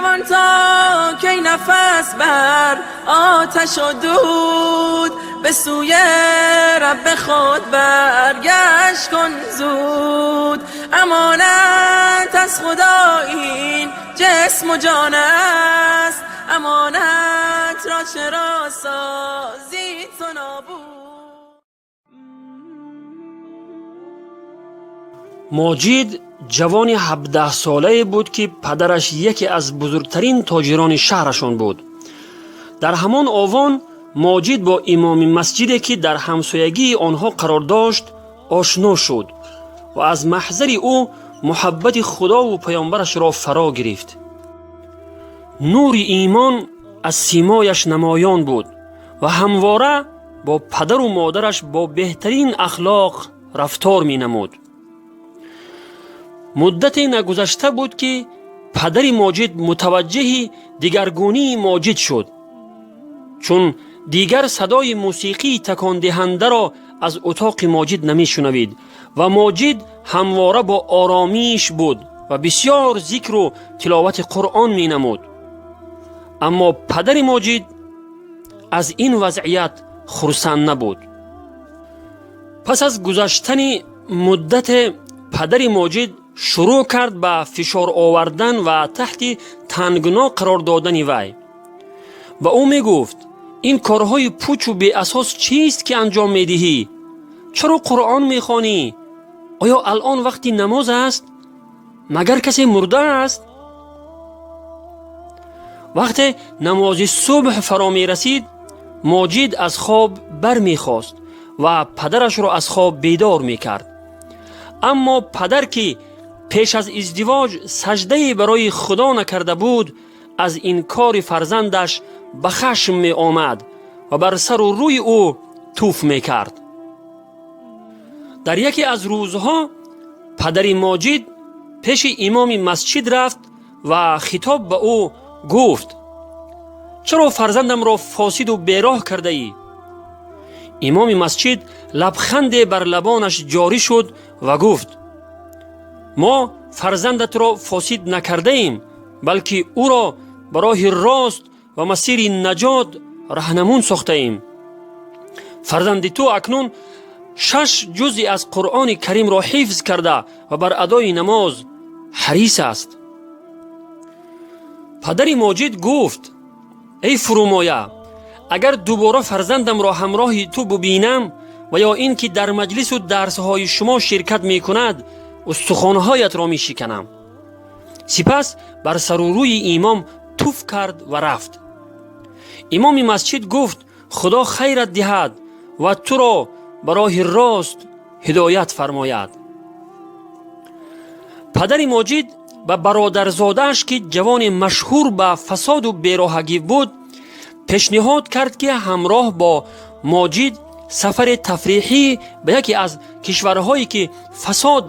جوان، تا کی نفس بر آتش و دود؟ به سوی رب خود برگشت کن زود. امانت از خدا این جسم و جان است، امانت را چرا سازی تو نابود؟ Моҷид ҷавони 17-солае буд, ки падараш яке аз бузургтарин тоҷирони шаҳрашон буд. Дар ҳамон овон Моҷид бо имоми масҷиде, ки дар ҳамсоягии онҳо қарор дошт, ошно шуд ва аз маҳзари ӯ муҳаббати Худову паёмбарашро фаро гирифт. Нури имон аз симояш намоён буд ва ҳамвора бо падару модараш бо беҳтарин ахлоқ рафтор менамуд. Муддате нагузашта буд, ки падари Моҷид мутаваҷҷеҳи дигаргунии Моҷид шуд, чун дигар садои мусиқии такондиҳандаро аз утоқи Моҷид намешунавид ва Моҷид ҳамвора бо оромиш буд ва бисьёр зикру тиловати Қуръон менамуд. Аммо падари Моҷид аз ин вазъият хурсанд набуд. Пас аз гузаштани муддате падари Моҷид шурӯъ кард ба фишор овардан ва таҳти тангно қарор додани вай. Ба ӯ мегуфт: «Ин корҳои пучу беасос чист, ки анҷом медиҳӣ? Чаро Қуръон мехонӣ? Оё алъон вақти намоз аст? Магар касе мурда аст?» Вақте намози субҳ фаро мерасид, Моҷид аз хоб бармехост ва падарашро аз хоб бедор мекард. Аммо падар, ки пеш аз издивоҷ саҷдае барои Худо накарда буд, аз инкори фарзандаш ба хашм меомад ва бар сару рӯи ӯ туф мекард. Дар яке аз рӯзҳо падари Моҷид пеши имоми масҷид рафт ва хитоб ба ӯ гуфт: «Чаро фарзандамро фосиду бероҳ кардаӣ?» Имоми масҷид лабханде бар лабонаш ҷорӣ шуд ва гуфт: «Мо фарзандатро фосид накардаем, балки ӯро ба роҳи рост ва масири наҷот раҳнамун сохтаем. Фарзанди ту акнун шаш ҷузъи аз Қуръони Каримро ҳифз карда ва бар адои намоз ҳарис аст». Падари Моҷид гуфт: «Эй фурӯмоя, агар дубора фарзандамро ҳамроҳи ту бубинам ва ё ин ки дар маҷлису дарсҳои шумо ширкат мекунад, устухонҳоятро мешиканам». Сипас бар сару рӯи имом туф кард ва рафт. Имоми масҷид гуфт: «Худо хайрат диҳад ва туро ба роҳи рост ҳидоят фармояд». Падари Моҷид ба бародарзодааш, ки ҷавони машҳур ба фасоду бероҳагӣ буд, пешниҳод кард, ки ҳамроҳ бо Моҷид сафари тафриҳӣ ба яке аз кишварҳое, ки фасод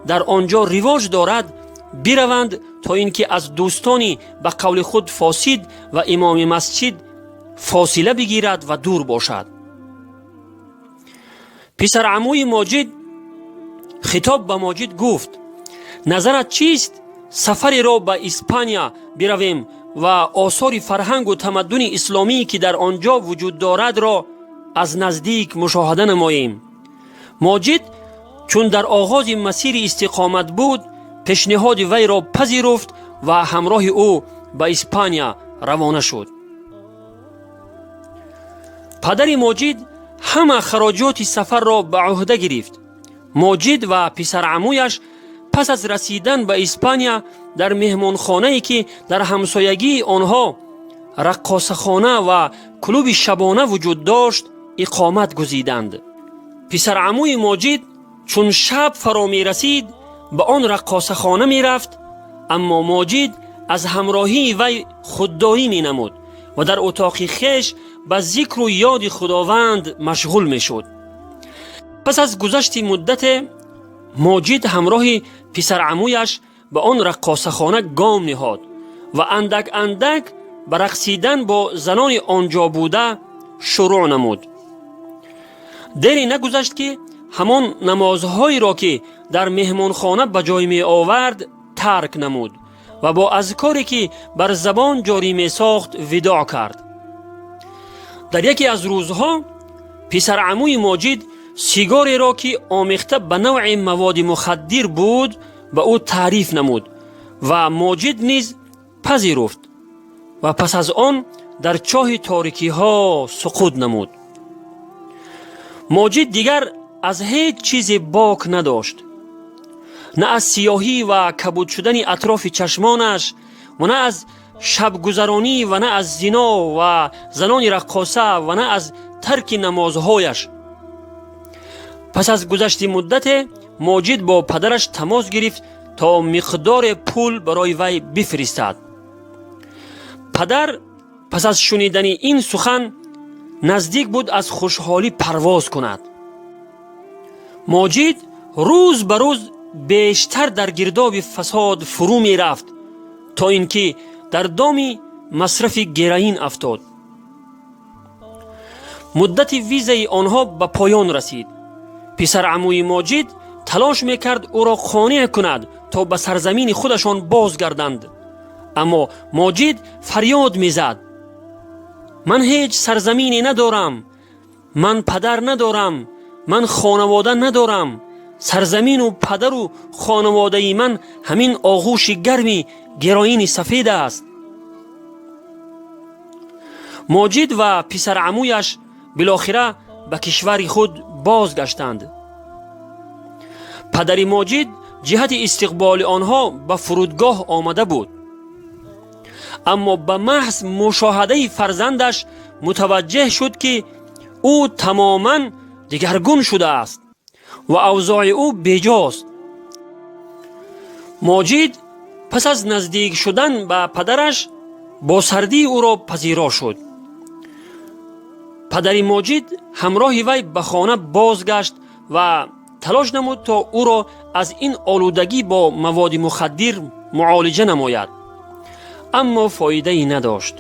дар он ҷо ривоҷ дорад, бираванд, то ин ки аз дӯстони ба қавли худ фосид ва имоми масҷид фосила бигирад ва дур бошад. Писарамӯи Моҷид хитоб ба Моҷид гуфт: «Назарат чист, сафареро ба Испания биравем ва осори фарҳангу тамаддуни исломӣ, ки дар он ҷо вуҷуд дорадро, аз наздик мушоҳада намоем?» Моҷид, чун дар оғози масири истиқомат буд, пешниҳоди вайро пазируфт ва ҳамроҳи ӯ ба Испания равона шуд. Падари Моҷид ҳама хароҷоти сафарро ба ӯҳда гирифт. Моҷид ва писарамӯяш пас аз расидан ба Испания дар меҳмонхонае, ки дар ҳамсоягии онҳо раққосахона ва клуби шабона вуҷуд дошт, иқомат гузиданд. Писарамӯи Моҷид, чун шаб фаро мерасид, ба он раққосахона мерафт, аммо Моҷид аз ҳамроҳии вай худдорӣ менамуд ва дар утоқи хеш ба зикру ёди Худованд машғул мешуд. Пас аз гузашти муддате Моҷид ҳамроҳи писарамӯяш ба он раққосахона гом ниҳод ва андак андак ба рақсидан бо занони он ҷо буда шурӯъ намуд. Дере нагузашт, ки ҳамон намозҳоеро, ки дар меҳмонхона ба ҷой меовард, тарк намуд. ва бо азкоре ки бар забон ҷорӣ месохт видоъ кард. Дар яке аз рӯзҳо писарамӯи Моҷид сигореро, ки омехта ба навъи маводи мухаддир буд, ба ӯ таъриф намуд ва Моҷид низ пазируфт ва пас аз он дар чоҳи торикиҳо суқут намуд. Моҷид дигар аз ҳеҷ чизе бок надошт, на аз сиёҳӣ ва кабуд шудани атрофи чашмонаш, ва на аз шабгузаронӣ, ва на аз зино ва занони раққоса, ва на аз тарки намозҳояш. Пас аз гузашти муддате Моҷид бо падараш тамос гирифт, то миқдоре пул барои вай бифиристад. Падар пас аз шунидани ин сухан наздик буд аз хушҳолӣ парвоз кунад. Моҷид рӯз ба рӯз бештар дар гирдоби фасод фурӯ мерафт, то ин ки дар доми масрафи героин афтод. Муддати визаи онҳо ба поён расид. Писарамӯи Моҷид талош мекард ӯро қонеъ кунад, то ба сарзамини худашон бозгарданд, аммо Моҷид фарёд мезад: «Ман ҳеҷ сарзамине надорам, ман падар надорам, ман хонавода надорам. Сарзамину падару хонаводаи ман ҳамин оғӯши гарми героини сафед аст». Моҷид ва писарамӯяш билохира ба кишвари худ бозгаштанд. Падари Моҷид ҷиҳати истиқболи онҳо ба фурудгоҳ омада буд, аммо ба маҳз мушоҳадаи фарзандаш мутаваҷҷеҳ шуд, ки ӯ тамоман дигаргун шудааст ва авзои ӯ беҷост. Моҷид пас аз наздик шудан ба падараш бо сардӣ ӯро пазиро шуд. Падари Моҷид ҳамроҳи вай ба хона бозгашт ва талош намуд, то ӯро аз ин олудагӣ бо маводи мухаддир муолиҷа намояд, аммо фоидае надошт.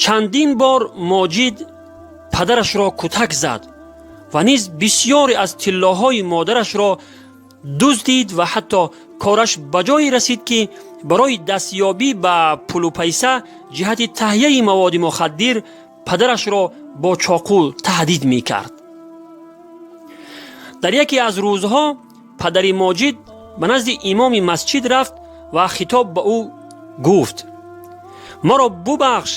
Чандин бор Моҷид падарашро кутак зад ва низ бисёре аз тиллоҳои модарашро дуздид ва ҳатто кораш ба ҷое расид, ки барои дастёбӣ ба пулу пайса ҷиҳати таҳияи маводи мухаддир падарашро бо чоқу таҳдид мекард. Дар яке аз рӯзҳо падари Моҷид ба назди имоми масҷид рафт ва хитоб ба ӯ гуфт: «Маро бубахш,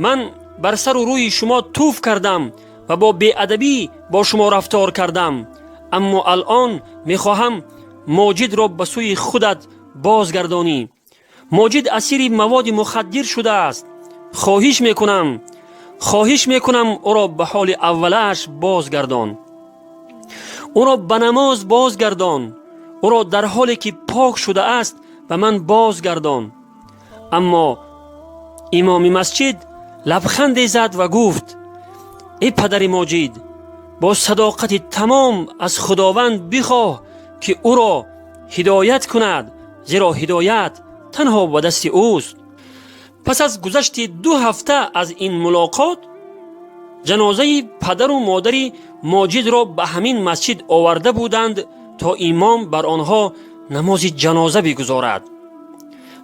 ман бар сару рӯи шумо туф кардам ва бо беадабӣ бо шумо рафтор кардам, аммо алъон мехоҳам Моҷидро ба сӯи худат бозгардонӣ. Моҷид асири маводи мухаддир шудааст. Хоҳиш мекунам, хоҳиш мекунам, ӯро ба ҳоли аввалааш бозгардон, ӯро ба намоз бозгардон, ӯро дар ҳоле ки пок шудааст ба ман бозгардон». Аммо имоми масҷид лабханде зад ва гуфт: «Эй падари Моҷид, бо садоқати тамом аз Худованд бихоҳ, ки ӯро ҳидоят кунад, зеро ҳидоят танҳо ба дасти ӯст». Пас аз гузашти 2 ҳафта аз ин мулоқот ҷанозаи падару модари Моҷидро ба ҳамин масҷид оварда буданд, то имом бар онҳо намози ҷаноза бигузорад,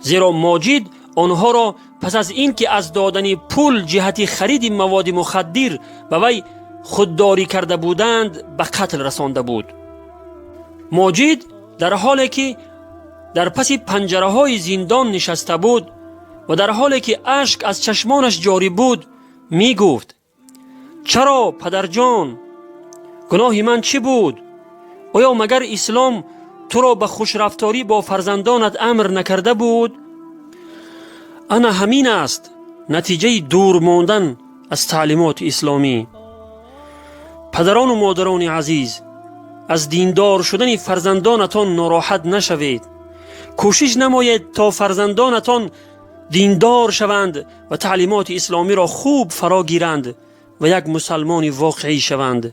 зеро Моҷид онҳоро пас аз ин ки аз додани пул ҷиҳати хариди маводи мухаддир ба вай худдорӣ карда буданд, ба қатл расонда буд. Моҷид дар ҳоле ки дар паси панҷараҳои зиндон нишаста буд ва дар ҳоле ки ашк аз чашмонаш ҷорӣ буд, мегуфт: «Чаро, падарҷон? Гуноҳи ман чӣ буд? Оё магар ислом туро ба хушрафторӣ бо фарзандонат амр накарда буд?» Ана ҳамин аст натиҷаи дур мондан аз таълимоти исломӣ. Падарону модарони азиз, аз диндор шудани фарзандонатон нороҳат нашавед. Кӯшиш намоед, то фарзандонатон диндор шаванд ва таълимоти исломиро хуб фаро гиранд ва як мусалмони воқеӣ шаванд.